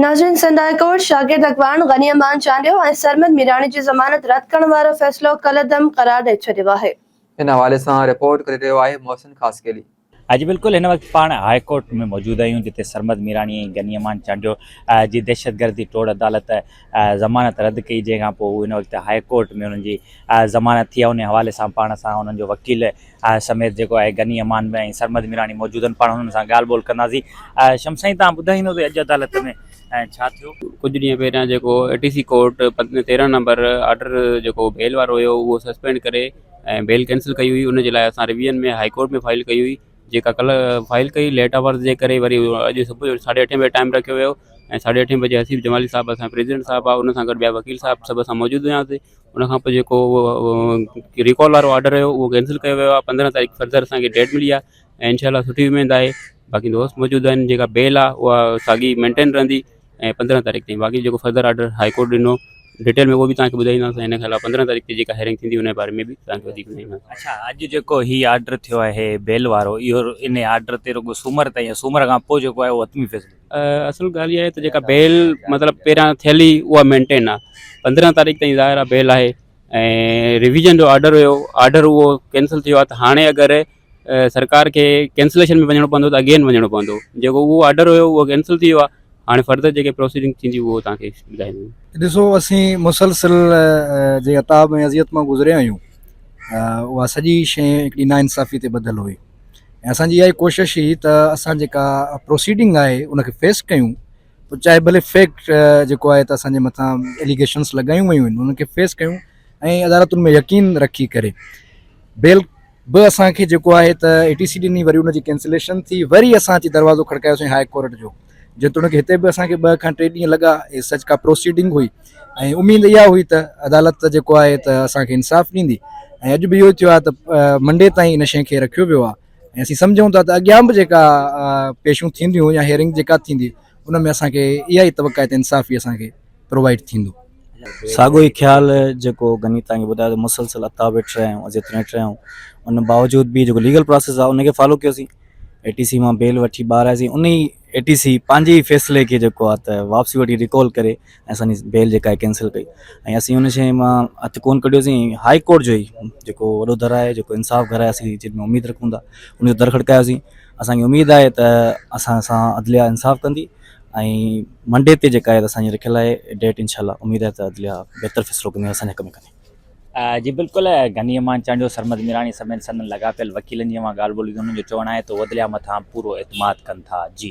ناظرين Sindh high court شاگرد اڳواڻ غني امان چانڊيو ۽ سرمد ميراڻي جي ضمانت رد ڪرڻ وارو فيصلو ڪالعدم قرار ڏئي ڇڏيو آهي. ان حوالي سان رپورٽ ڪري رهيو آهي محسن خاصخيلي. اڄ بلڪل هن وقت پاڻ هاء ڪورٽ ۾ موجود آهيون جتي سرمد ميراڻي ۽ غني امان چانڊيو جي دهشتگردي ٽوڙ عدالت ضمانت رد ڪئي جنهن کان پوء هو هن وقت هاء ڪورٽ ۾ انهن جي ضمانت ٿي آهي ان حوالي سان پاڻ سان انهن جو وڪيل سميت جيڪو آهي غني امان ۽ سرمد ميراڻي موجود آهن پاڻ انهن سان ڳالهه ٻولهه ڪنداسين شمس سائين تان ٻڌائيندو ته اڄ عدالت ۾ ڇا ٿيو؟ ڪجهه ڏينهن پهريان جيڪو اي ٽي سي ڪورٽ 13 نمبر آرڊر جيڪو بيل وارو هيو اهو سسپينڊ ڪري ۽ بيل ڪينسل ڪئي هئي ان جي لاء اسان ريويزن ۾ هائي ڪورٽ ۾ فائل ڪئي هئي جيڪا ڪلهه فائل ڪئي ليٽ آورز جي ڪري وري اڄ صبح جو ساڍي اٺين بجي ٽائيم رکيو ويو ۽ ساڍي اٺين بجي حسيب جمالي صاحب اسان پريزيڊنٽ صاحب آهي ان سان گڏ ٻيا وڪيل صاحب سڀ اسان موجود هياسي ان کان پوء جيڪو ريڪال وارو آرڊر هيو اهو ڪينسل ڪيو ويو آهي 15 تاريخ فردر اسان کي ڊيٽ ملي آهي ۽ انشاء الله سٺي اميد آهي باقي دوست موجود آهن جيڪا بيل آهي اها ساڳي مينٽين رهندي ۽ 15 تاريخ تائين باقي جيڪو فردر آرڊر هائي ڪورٽ ڏنو ڊيٽيل ۾ اهو به توهان کي ٻڌائينداسين ان کان علاوه 15 تاريخ تي جيڪا هيئرنگ ٿيندي ان جي باري ۾ به توهان کي وڌيڪ ٻڌائينداسين. اڇا اڄ جيڪو هي آرڊر ٿيو آهي بيل وارو اهو ان آرڊر تي رڳو سومر تائين ۽ سومر کان پوء جيڪو آهي اهو حتمي فيصلو ٿيندو. اصل ڳالهه اها آهي ته جيڪا بيل مطلب پهريان ٿيل هئي اها مينٽين آهي 15 تاريخ تائين ظاهر آهي بيل آهي ۽ ريويزن جو آرڊر هيو آرڊر اهو ڪينسل ٿيو آهي ته هاڻي اگر سرڪار کي ڪينسليشن ۾ وڃڻو پوندو ته اگين وڃڻو پوندو جيڪو اهو آرڊر هيو اهو ڪينسل ٿي ويو آهي هاڻي فردر جيڪي پروسيڊنگ ٿيندي اهو توهان کي ٻڌائيندو. ڏسو اسين مسلسل جي عتاب ۽ اذيت مان گذريا آهيون اها سڄي شيء هڪڙي ناانصافي تي ٻڌل هئي ۽ اسان جي اها ئي ڪوشش هئي ته اسان جيڪا پروسيڊنگ آهي ان کي فيس ڪيون پوء چاهي ڀلي فيڪٽ جيڪو آهي ته اسان جي مٿان ايليگيشنس لڳايون ويون آهن انهن کي فيس ڪيون ۽ عدالتن ۾ يقين رکي ڪري بيل به اسان کي جيڪو آهي ته اي ٽي سي ڏني وري ان جي ڪينسليشن ٿي وري اسان اچي دروازو کڙڪايوسين هاء ڪورٽ جو جيتوڻيڪ هتي به اسان کي ٻه کان ٽي ڏينهن لڳا اي سچ ڪا پروسيڊنگ هئي ۽ اميد اها هئي ته عدالت جيڪو آهي ته اسان کي انصاف ڏيندي ۽ اڄ به اهو ٿيو آهي ته منڊي تائين ان شيء کي رکيو ويو آهي ۽ اسين سمجهون ٿا ته اڳيان به جيڪا پيشون ٿينديون يا هيئرنگ جيڪا ٿيندي ان ۾ اسان کي اها ئي توقع آهي ته انصاف ئي اسان کي پرووائيڊ ٿيندو. ساڳيو ئي خيال جيڪو غني توهان کي ٻڌايو ته مسلسل عطا ويٺ رهيا آهيون اذيت ويٺ رهيا آهيون ان باوجود به جيڪو ليگل پراسيس آهي ان کي فالو ڪيوسين اي ٽي سي مان بيل وٺي ٻاهر آياسين ان ئي اي ٽي سي پنهنجي ئي فيصلي کي جيڪو آهي ته واپسي وٺي ريڪال ڪري ۽ اسان جي بيل جيڪا آهي ڪينسل ڪئي ۽ اسين ان شيء مان هٿ ڪونه ڪڍيوسين هائي ڪورٽ جو ئي جيڪو وڏو در آهي جيڪو انصاف گهر آهي اسين جن ۾ اميد رکون ٿا ان جو در کڙڪايوسين اسان کي اميد آهي ته اسان سان عدليه انصاف ڪندي ۽ منڊي تي جيڪا آهي اسان جي رکيل آهي ڊيٽ انشاء الله اميد آهي ته عدليه بهتر فيصلو ڪندي اسان جي حق ۾ ڪندي. جي بلڪل غني امان چانڊيو، سرمد ميراڻي سميت سندن لاڳاپيل وڪيلن جي اوهان ڳالهه ٻولهه ٻڌي انهن جو چوڻ آهي ته هو عدليه مٿان پورو اعتماد ڪن ٿا. جي.